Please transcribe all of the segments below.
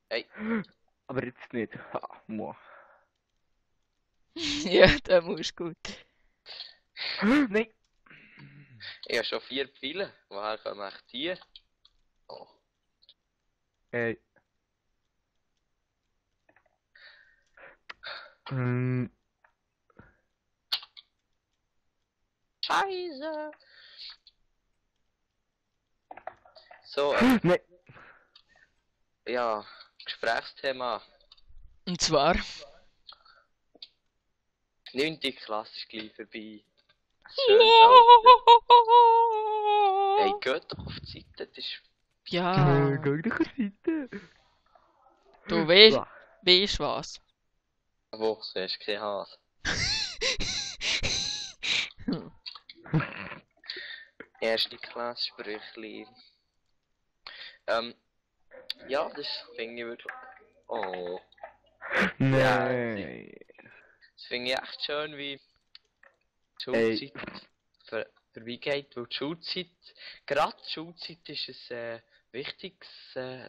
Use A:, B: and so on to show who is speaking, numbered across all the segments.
A: Hey.
B: Aber jetzt nicht. Ha, mo.
C: Ja, der muss gut.
B: Nein.
A: Ich habe schon 4 Pfeile. Woher kommen echt die? Oh.
B: Hey.
A: Scheiße. So,
B: Nein.
A: ja, Gesprächsthema.
C: Und zwar,
A: 9. Klasse ist gleich vorbei. Ein schönes Alter. Hey, geht doch auf die Seite, das ist...
C: ja,
B: Geh doch auf die Seite.
C: du weißt
B: Bah.
C: was.
A: Wo, du hast kein Hase. Erste Klasse Sprüchli. Ja, das finde ich wirklich... Oh.
B: Nein.
A: Das finde ich echt schön, wie die
B: Ey.
A: Schulzeit vorbeigeht, weil die Schulzeit, gerade die Schulzeit ist ein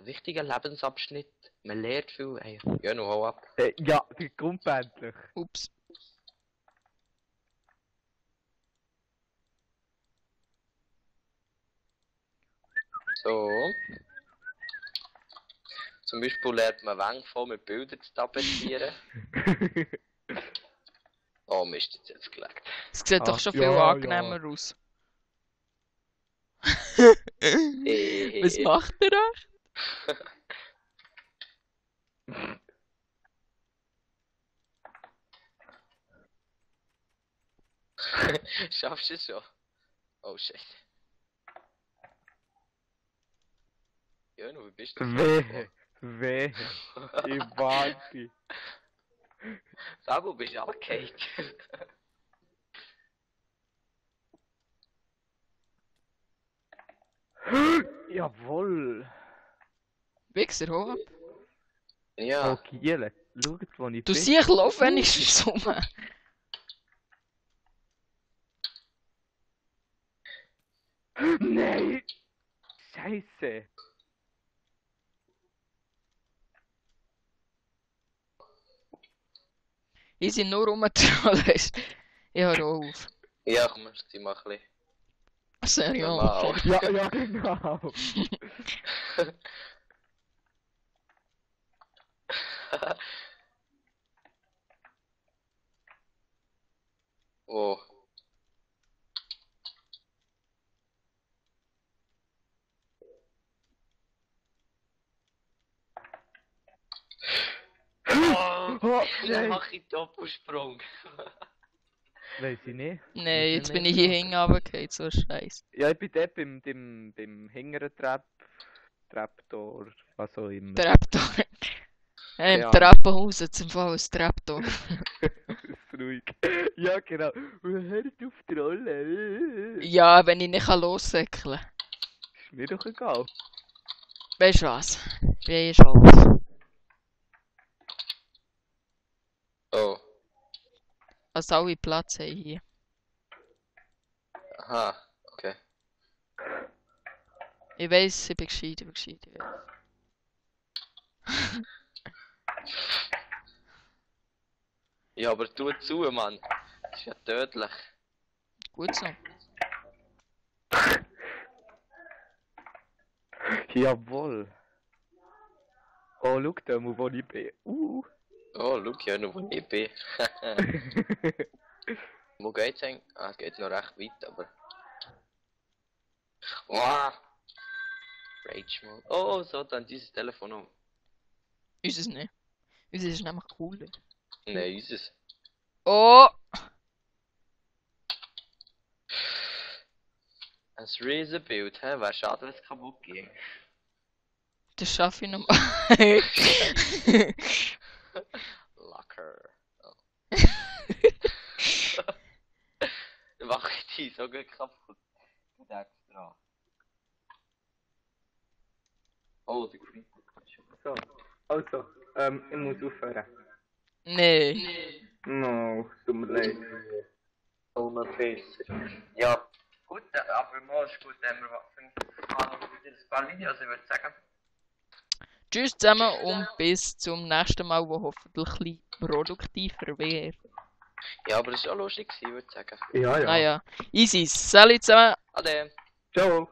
A: wichtiger Lebensabschnitt. Man lernt viel, ey, ja noch hau ab.
B: Hey, ja, die kommt endlich.
C: Ups.
A: So. Zum Beispiel lernt man Wände voll mit Bildern zu tapezieren. Oh Mist, jetzt gelegt.
C: Es sieht doch schon viel
B: ja,
C: angenehmer aus.
A: Hey.
C: Was macht er da?
A: Schaffst du es schon? Oh shit. Jano, wie bist du?
B: Weh. Ich warte.
A: Sag, wo bist du abgehakt?
B: Jawohl.
C: Wichser, hau ab.
A: Ja.
B: Oh, Kiele. Schaut, wo ich
C: Du
B: bin.
C: siehst, lauf wenigstens rum.
B: Nein! Scheiße!
C: Ich sind nur rumgetrollt. Ich höre auf.
A: Ja, komm, die mal ein bisschen.
C: Seriös.
A: Normal.
B: Ja, genau.
A: Oh. Oh,
B: Oh,
A: dann
B: nein.
A: mach ich Doppelsprung.
B: Weiß ich nicht.
C: Nee, jetzt bin ich hier hinten runtergefallen, so scheiße.
B: Ja, ich bin dort beim hinteren Traptor, was auch immer.
C: Treptower. Im
B: Ja.
C: Treppenhaus hat es im Fall ein Treptower.
B: Ist ruhig. Ja, genau. Und hört auf die Rolle.
C: Ja, wenn ich nicht lossäckeln kann.
B: Ist mir doch egal.
C: Weißt du was? Wie ist alles?
A: Oh.
C: Als alle Platz haben hier.
A: Aha, okay.
C: Ich weiss, ich bin gescheit, ich weiss.
A: Ja, aber tu zu, Mann. Das ist ja tödlich.
C: Gut so.
B: Jawohl. Oh, schau da mal, wo ich bin.
A: Oh, schau ja noch, wo ich bin. Wo geht's eigentlich? Ah, es geht noch recht weit, aber... Wow! Rage Mode. Oh, so, dann dieses Telefon um.
C: Unseres nicht. Unseres ist nämlich cooler.
A: Nein, unseres.
C: Oh!
A: Ein Riesenbild, hä? Wäre schade, wenn es kaputt ging.
C: Das schaffe ich nochmal.
A: Locker. Oh. Dann mach ich die so gut kaputt. Gut extra. Oh, der Creeper.
B: So, also, ich muss aufhören.
C: Nee.
B: No, tut mir leid.
A: Oh, noch besser. Ja. Gut, aber mal ist gut, wenn wir wieder ein paar Videos, ich würde sagen.
C: Tschüss zusammen und bis zum nächsten Mal, wo hoffentlich ein bisschen produktiver wäre.
A: Ja, aber das war auch lustig, würde ich sagen.
B: Ja, ja.
C: Naja, easy. Salut zusammen.
A: Ade.
B: Ciao.